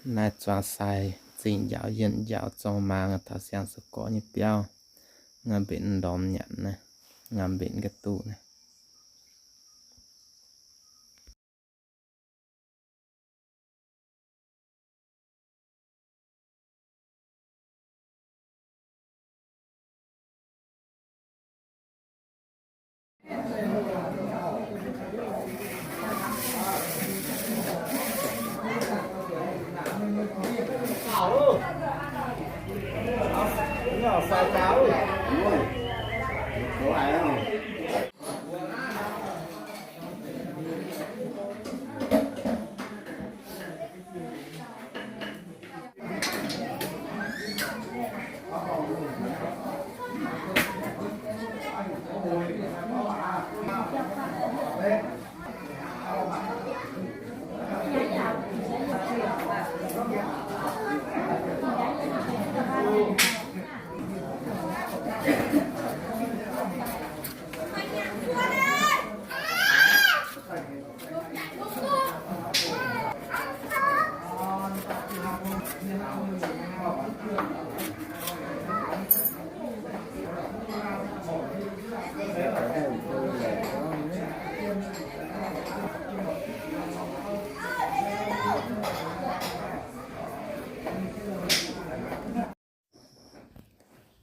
Naaiv zuangx sai zingh njaaux yienh njaaux zorng maaz taux siang-sou-gorx nyei biauv, ngaamv mbenc ndorm nyanc naaiv, ngaamv mbenc ga'duqv naaiv.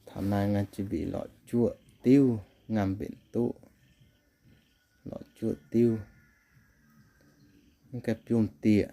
Taux naaiv ngaanv jiex mbic lorqc juoqv diuv, ngaamv mbenc duqv lorqc juoqv diuv, mv gaengh biomv dieqc.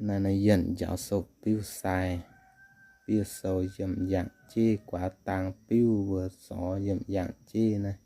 Naaiv, naaiv yienh njaaux sou-biuv sai, biuv sou yiem yangh jeiv, guaav dang biuv mbuo zorx yiem yangh jeiv naaiv.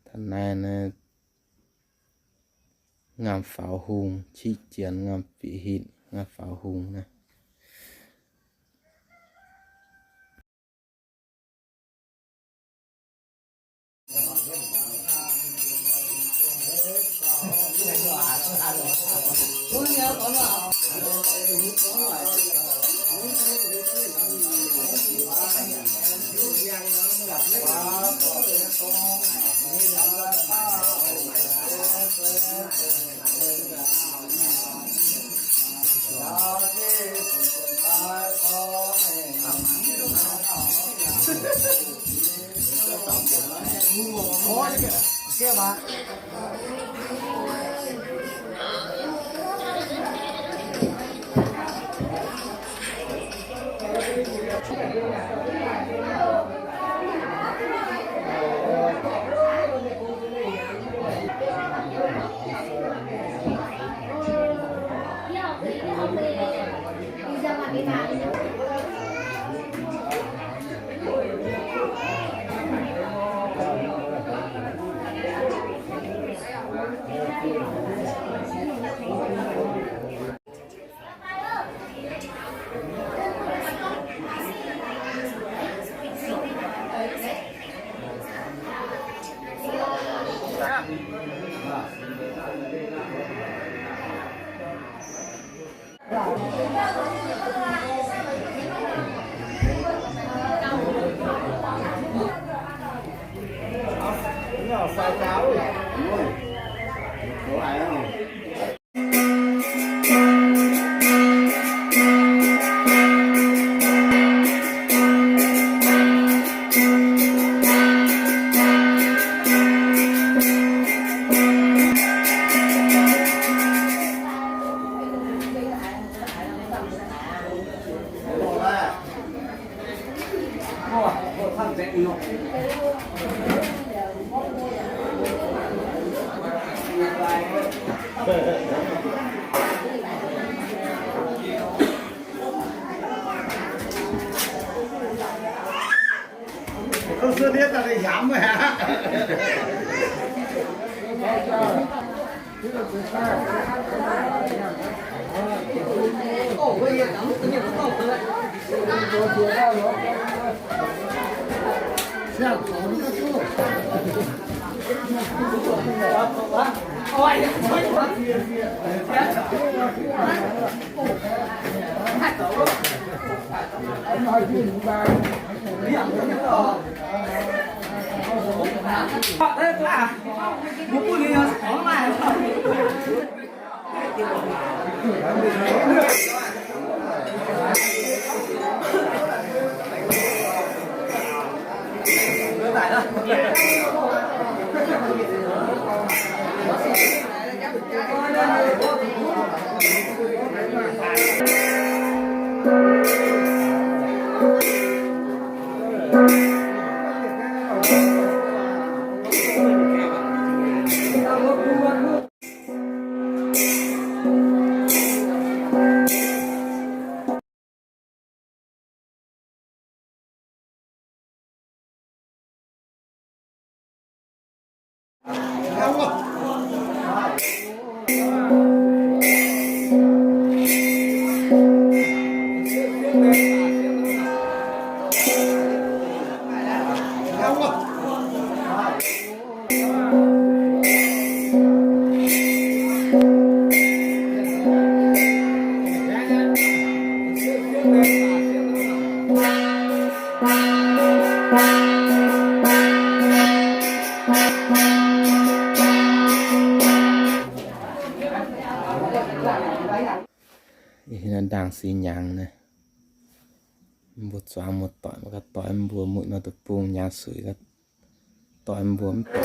Da'naaiv naaiv ngam faaux hung, qiex jienv ngam fiev hitv, ngam faaux hung naaiv. Ih, naaiv ndaangc six hnyangx naaiv. Mbuo zuangx muoz-doic, mbuo ganh doix, mbuo muic nor deic-bung nyaah suiv ganh doix, mbuo mv doix.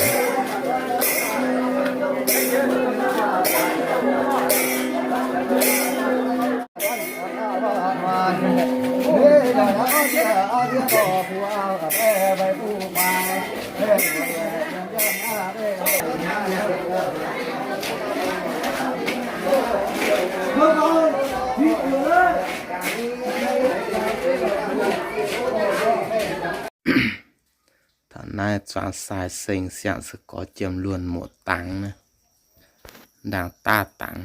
Taux naaiv zuangx sai seng siang se gorx jiem luonh muoqc dangx naaiv, ndaangc daav dangx.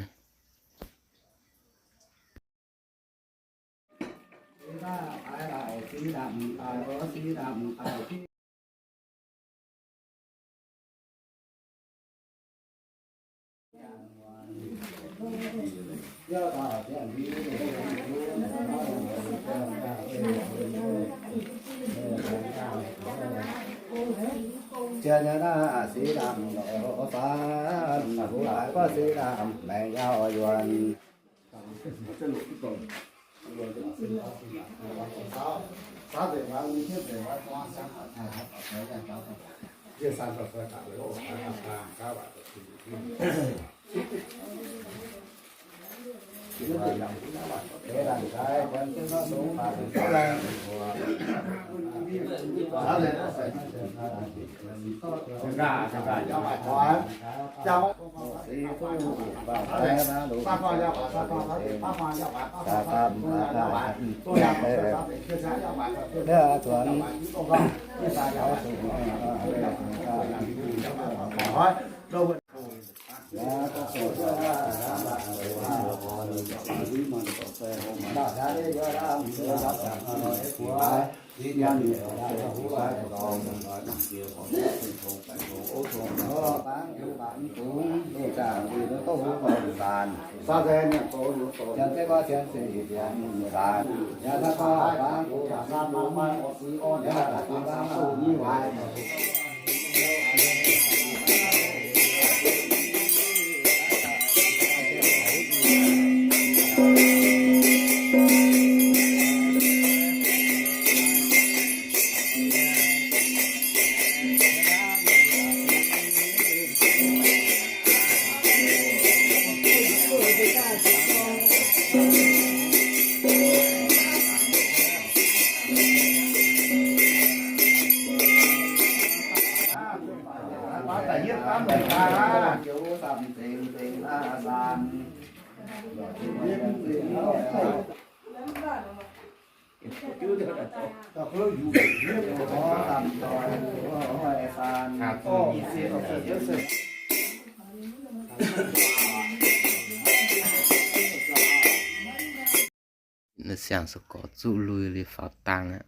Naaiv siang-sou gorx zuqv lui liuz faaux dangh aqv.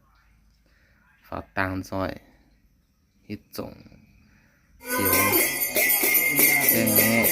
Faaux dangh nzoih hitv zongc zioux gaengh nyei.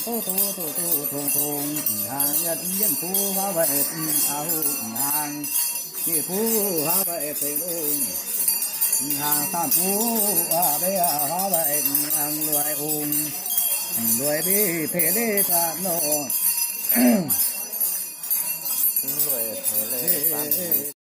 Tov tov tov tov tong tong, ih hnaangx yietv yienv buv huaav waaic, ih hnaangx, ih hnaangx, ih hnaangx faam buv, ih hnaangx lueic ong, lueic mbiv peix leiz zanc nor. Lueic peix leiz zanc.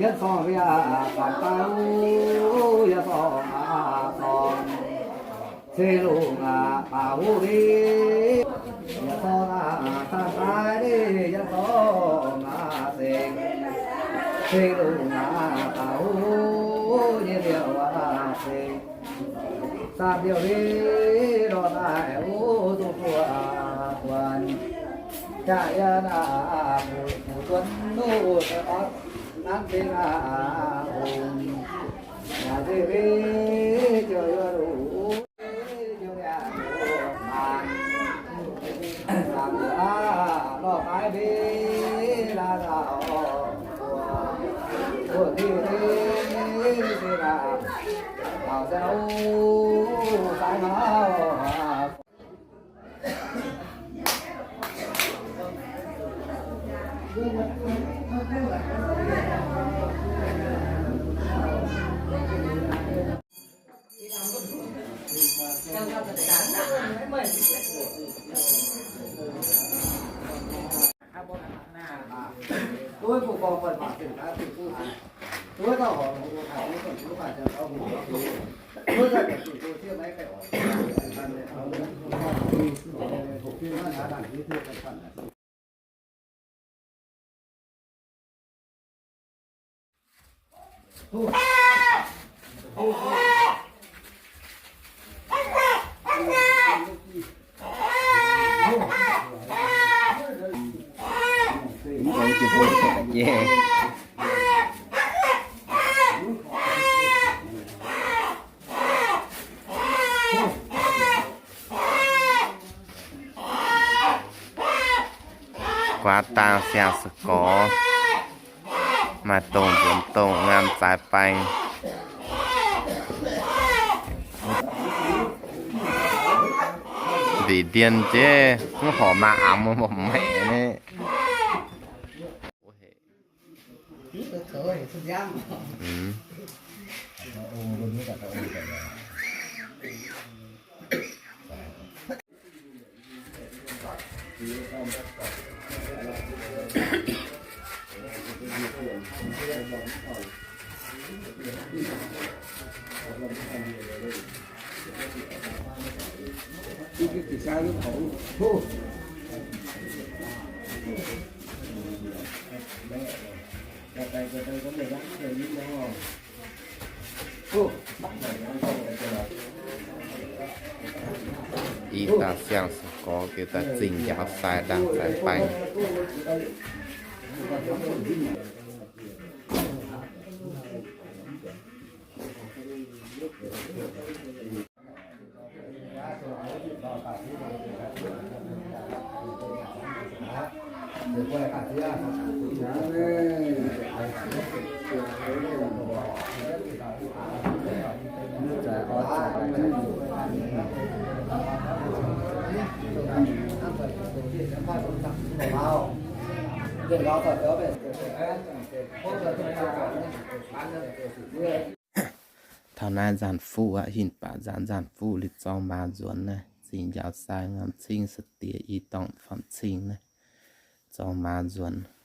Yie sorng yie baac dau, yie sorng aqv sorng. Se lungh aqv baac huv ve, yie sorng aqv caan daaih ve, yie sorng aqv seng. Se lungh aqv baac huv nyei liouh aqv seng. Saamv liouh ve, lorh daaih wuov duqv buo buonc. Jaa yie naaiv buoz-zuonx nuqv se orv nanv deix aqv hungh. nyei. Guaav dang siang-sou-gorx, maaih dongh nzuonx dongh, ngaam zaaix baeng. Nzic ndien jiex, mv horc maaih amx mbuo mbuo maengc nyei. Ih dauh siang-sou-gorx geu daaih zingh njaaux sai ndaangc zaaix baeng. Taux naaiv nzangc-fuqv aqv, hinc baac nzangc, nzangc-fuqv liuz zorng maaz nzuonx naaiv, zingh njaaux sai ngaam cing, sai-diex i dorngh famv cing naaiv, zorng maaz nzuonx.